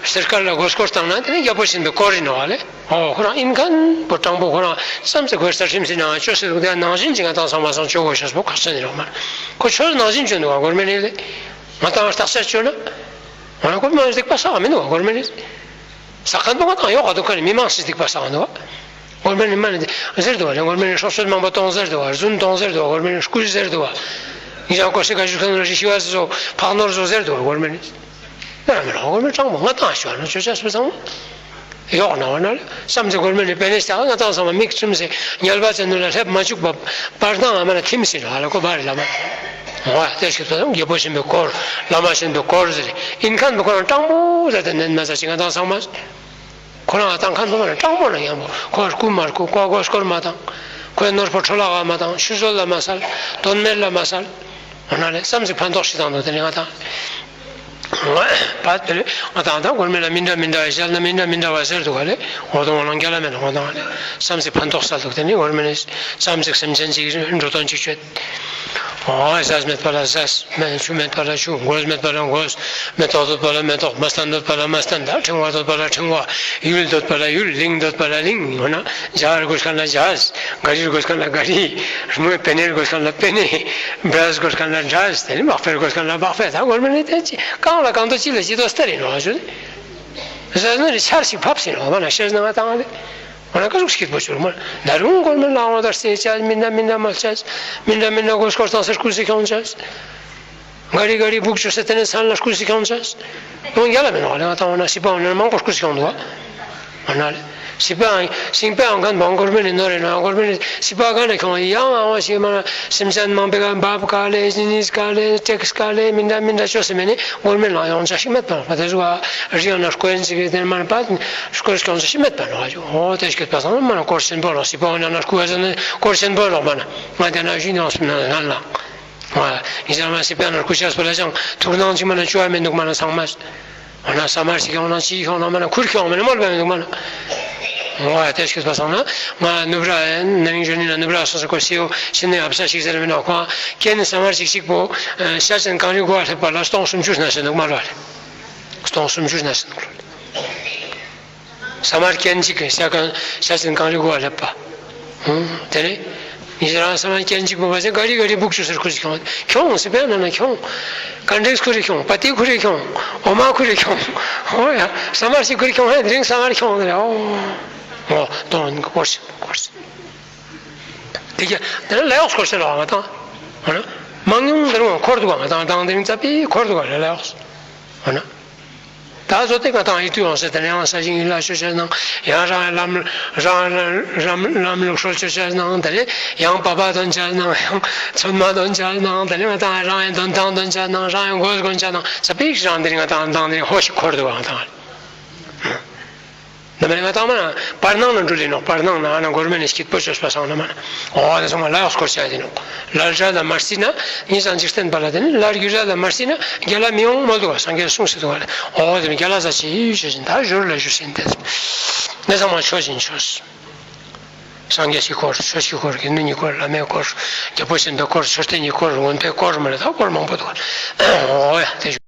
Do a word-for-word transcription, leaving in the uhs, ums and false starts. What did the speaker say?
གསེར་དཀར་ལ་མགོ་སྐོར་བཏང་ན་དེ་ནི་རྒྱལ་པོ་ཆེན་པོའི་སྐོར་ཡིན་ནོག་ལེ། འོ་ཁོ་རང་ཨིན་མཁན་པོ་དྲང་པོ་ཁོ་རང་བསམ་ཚེ་གོས་ས་ཁྲིམས་སི་ནང་བཅོས་སེ་འདུག་དེ་ནང་བཞིན་ཅིག་ང་དང་ཚང་མ་སང་བཅོ་དགོས་ཤེས་པོ་ཁག་ཆེན་ཡིན་ནོག་མ་ན། ཁོ་ཆོས་ནང་བཞིན་བཅོས་འདུག་ག་མགོ་མེ་ནི་ལེ། ང་དང་བརྟག་དཔྱད་བཅོས་ན། ང་ཁོ་མ་སྡིག་པ་བསགས་མི་འདུག་ག་མགོ་མེ་ནི། ས་ཁན་པོ་ང་དང་ཡོག་ག་འདུག་ཁ་ནི་མི་མང་སི་སྡིག་པ་བསགས་འདུག་ག་མགོ་མེ་ནི་མ་ནི་ཟེར་འདུག་ག་ལེ། མགོ་མེ་ནི་སྲོག་གཅོད་མང་པོ་གཏོང་ཟེར་འདུག་ག་རྫུན་གཏོང་ཟེར་འདུག་ག་མགོ་མེ་ནི་རྐུ་ཟེར་འདུག་ག་ཡིན་ཀྱང་ཀོ་ཤི་ཀ་ཞུ་ཁན་རེ་ཞིག་ཤི་བ་ཟེར་ཟོ་ཕག་ནོར་ཟོ་ཟེར་འདུག་ག་མགོ་མེ་ནི། ད་མི་རོ་མགོ་མེ་དྲང་པོ་ང་དང་ཞུ་ན་ཅོ་ཅེས་པོ་ཚང་མ་ཡོག་ན་བ་ན་ལེ། བསམ་ཚེ་མགོ་མེ་ནི་པེ་ནེ་ཤ་ང་དང་ཚང་མ་མིག་བཙུམས་སེ་ཉལ་བ་ཚེ་ནུ་ལ་སླེབས་མ་བཅུག་པ་བར་སྣང་ང་མ་ན་ཐིམ་སེ་ལ་ལ་ཁོ་བ་རེ་ལ་མ། འོ་ཡ་དེ་ཞིག་ཏུ་རྒྱལ་པོ་ཆེན་པོའི་སྐོར་བླ་མ་ཆེན་པོའི་སྐོར་ཟེར་ཨིན་མཁན་པོ་ཁོ་རང་དྲང་པོ་ཟེར་ཏེ་ནན་མ་ཟ་ཅིག་ང་དང་ཚང་མ། ཁོ་རང་ང་དང་མཁན་པོ་མ་ན་དྲང་པོ་ན་ཡང་པོ་ཁོ་རྐུ་མ་རྐུ་ཁོ་མགོ་སྐོར་མ་བཏང་། ཁོའི་ནོར་བུ་འཕྲོ་བརླག་མ་བཏང་། ཆུད་ཟོས་ལ་མ་སལ། དོན་མེད་ལ་མ་སལ། འོ་ན་ལེ་བསམ་ཚིག་ཕན་ཐོགས་ཤིག་བཏང་འདུག་དེ་ནི་ང་དང་། པ་དེ་ནི་ང་དང་ད་མགོ་མེ་ལ་མི་འདྲ་མི་འདྲ་བ་ཞལ་ན་མི་འདྲ་མི་འདྲ་བ་ཟེར་འདུག་ག་ལེ། འོ་དོ་ང་ལ་རྒྱལ་ལ་མེད་ང་དང་ལེ། བསམ་ཚིག་ཕན་ཐོགས་སལ་འདུག་དེ་ནི་མགོ་མེ་ནི་བསམ་ཚིག་སེམས་ཅན་ཅིག་འགྲོ་དོན་ཅིག་ཆོད། འོ་ཟས་མེད་པ་ལ་ཟས། མེ་ཆུ་མེད་པ་ལ་ཆུ། གོས་མེད་པ་ལ་གོས། མེ་ཏོག་འདོད་པ་ལ་མེ་ཏོག་མ་སྟན་འདོད་པ་ལ་མ་སྟན། ཕྲེང་བ་འདོད་པ་ལ་ཕྲེང་བ། ཡུལ་འདོད་པ་ལ་ཡུལ། གླིང་འདོད་པ་ལ་གླིང་། འོ་ན་ཇར་དགོས་ཁན་ལ་ཇར། ག་རི་དགོས་ཁན་ལ་ག་རི། མོའི་པེ་ནེ་དགོས་ཁན་ལ་པེ་ནེ། བྲེས་དགོས་ཁན་ལ་བྲེས། དེ་ནི་མག་པེ་དགོས་ཁན་ལ་མག་པེ། ད་མགོ་མེ་ནི་དེ་ཅི་གང་ལ་གང་འདོད་ཅི་ལ་ཅི་འདོད་སྟེར་ཡིན་ནོག་ཞུ། ཟས་ནོ་ནི་ཆར་ཞིག་ཕབ་སེ་ནོག་མ་ན་ཤེས་ན་ང་དང་ལེ། འོ་ན་ཀ་ཟུག་སྐྱིད་པོ་བྱུང་མ་ན་རུང་མགོ་མེ་ལ་འོ་དར་སེ་ཅ་མི་འདྲ་མི་འདྲ་མ་ཅ་མི་འདྲ་མི་འདྲ་མགོ་སྐོར་བཏང་སེ་རྐུ་སེ་ཁྱོང་ཅ། ག་རི་ག་རི་སྦུག་བཅོས་སེ་དེ་ནས་མཚན་ལ་རྐུ་སེ་ཁྱོང་ཅ། འོ་རྒྱལ་ལ་མེད་ནོག་ལེ། ང་དང་འོ་ན་སི་པ་འོ་ན་མང་པོ་རྐུ་སེ་ཁྱོང་འདུག་བ། འོ་ན་ལེ། སི་པ་ཨང་ཤིང་པ་ཨང་མཁན་བོ་མགོ་མེ་ནི་ནོར་རེ་ན་མགོ་མེ་ནི་སི་པ་ག་ན་ཁྱོང་ཡང་ཨང་ཞིག་མ་ན་སེམས་ཅན་མང་པོའི་ཀ་འབབ་ག་ལེ་ཇི་ནིས་ག་ལེ་ཊེགས་ག་ལེ་མི་འདྲ་མི་འདྲ་བཅོས་སེ་མེ་ནི་མགོ་མེ་ལ་ཡོང་ཅ་ཞིག་མེད་པ་ནོག་པ། དེ་ཟུག་རི་ཡང་ན་རྐོན་ཅིག་གི་དེ་མ་ན་པ་རྐོན་ཁྱོང་ཅ་ཞིག་མེད་པ་ནོག་པ། འོ་དེ་སྐྱིད་པ་སང་མ་ན་སྐོར་ཆེན་པོ་ལ་སི་པ་འོ་ན་ན་རྐུ་བ་ཟེར་ན་སྐོར་ཆེན་པོ་ལ་མ་ན་ང་དེ་ན་ཞུ་ནང་སུ་ན་ན་ལ། ཨ་ཡིན་ཙང་མ་སི་པ་ན་རྐུ་ཤེས་པོ་ལ་ཅང་ཐུགས་སྣང་ཅིག་མ་ན་བཅོ་བ་མི་འདུག་མ་ན་ཚང་མ། འོ་ན་ས་དམར་ཞིག་ཁྱོང་ན་ཅི་ཁྱོང་ན་མ་ན་ཁུར་ཁྱོང་མ་ན་མོལ་བ་མི་འདུག་མ་ན། འོ་དེ་སྐྱིད་པ་སང་ན་ང་ནུབ་ར་ཡན་ན་རིང་ཞོན་ནི་ན་ནུབ་ར་སོ་སོ་ཁོ་སེའུ་ཤི་ནི་ཨབ་ས་ཞིག་ཟེར་མི་ན་ཁོ་ཀེན་ས་དམར་ཞིག་ཞིག་པོ་ཤ་ཅན་གངས་རི་མགོ་ལ་སླེབས་པ་ལ་སྟོང་སུམ་ཅུ་ན་ཟེར་འདུག་མ་ར་ལེ། སྟོང་སུམ་ཅུ་ན་ཟེར་འདུག་ལ། ས་དམར་ཀེན་ཅིག་གི་ཤ་ཀན་ཤ་ཅན་གངས་རི་མགོ་ལ་སླེབས་པ། ཧུམ། དེ་ནས་ཉི་ཟེར་རང་ས་དམར་ཀེན་ཅིག་མོ་བ་ཟེར་ག་རི་ག་རི་སྦུག་བཅོས་སེ་རྐུ་སེ་ཁྱོང་། ཁྱོང་སི་པའི་ན་ན་ཁྱོང་། ཀན་ཌེགས་ཁུར་རེ་ཁྱོང་། པ་ཏི་ཁུར་རེ་ཁྱོང་། འོ་མ་ཁུར་རེ་ཁྱོང་། འོ་ཡ་ས་དམར་ཞིག་ཁུར་རེ་ཁྱོང་། ཧེ་དེ་རིང་ས་དམར་ཁྱོང་དེ་རེ། འོ་འོ་དོན་གོ་སྐོར་སེ་སྐོར་སེ། དེ་ག་དེ་ནས་ལ་ཡོག་སྐོར་སེ་ལ་བ་ང་དང་། འོ་ན་མང་ཉུང་དེ་རུང་འཁོར་འདུག་ག་ང་དང་དང་དེ་རིང་ཙ་པིག་འཁོར་འདུག་ག་ལ་ལ་ཡོག་སེ། འོ་ན། ད་བཟོ་དེ་ང་དང་ཡིད་དུ་ཡོང་སེ་དེ་ནས་ཡང་ས་ཞིང་ཡིད་ལ་ཆོས་བྱས་ནང་ཡང་རང་ལམ་རང་རང་ལམ་ལུགས་སྲོལ་ཆོས་བྱས་ནང་དེ་ནས་ཡང་པ་པ་དོན་བྱས་ནང་ཡང་ཚོད་མ་དོན་བྱས་ནང་དེ་ནས་ང་དང་རང་ཡང་དོན་ཐང་དོན་བྱས་ནང་རང་ཡང་གོས་གོན་བྱས་ནང་ཙ་པིག་རང་དེ་རིང་ང་དང་དང་དེ་རིང་ཧོ་ཞིག་འཁོར་འདུག་ག་ང་དང་། འདི་མ་ནི་ང་དང་མ་ན་བར་སྣང་ན་འགྲུལ་ཡིན་ནོག་བར་སྣང་ན་ཨ་ན་མགོ་མེ་ནི་སྐྱིད་པོ་བཅོས་པ་སང་ན་མ་ན། འོ་དེ་ཚང་མ་ལ་ཡོག་སྐོར་བྱ་ཡིན་ནོག་ལར་རྒྱ་ལ་མ་རྩིས་ན་ཉིས་སང་འཇིག་རྟེན་པ་ལ་དེ་ནི་ལར་རྒྱུ་རྒྱ་ལ་མ་རྩིས་ན་རྒྱལ་ལ་མི་ཡོང་མོལ་འདུག་ག་སངས་རྒྱས་གསུངས་སེ་འདུག་ག་ལེ། འོ་དེ་ནི་རྒྱལ་ལ་ཟ་ཅི་ཡུལ་ཆོས་བཞིན་ད་ཞོར་ལ་ཞུ་ཟིན་ཏེ། དེ་ཚང་མ་ཆོས་བཞིན་ཆོས། སངས་རྒྱས་ཀྱི་སྐོར་ཆོས་ཀྱི་སྐོར་དགེ་འདུན་གྱི་སྐོར་བླ་མའི་སྐོར་རྒྱལ་པོ་ཆེན་པོའི་སྐོར་མཆོད་རྟེན་གྱི་སྐོར་མངོན་པའི་སྐོར་མ་ནི་ད་སྐོར་མང་པོ་འདུག་ག་ལེ། འོ་ཡ་དེ་ཞུ།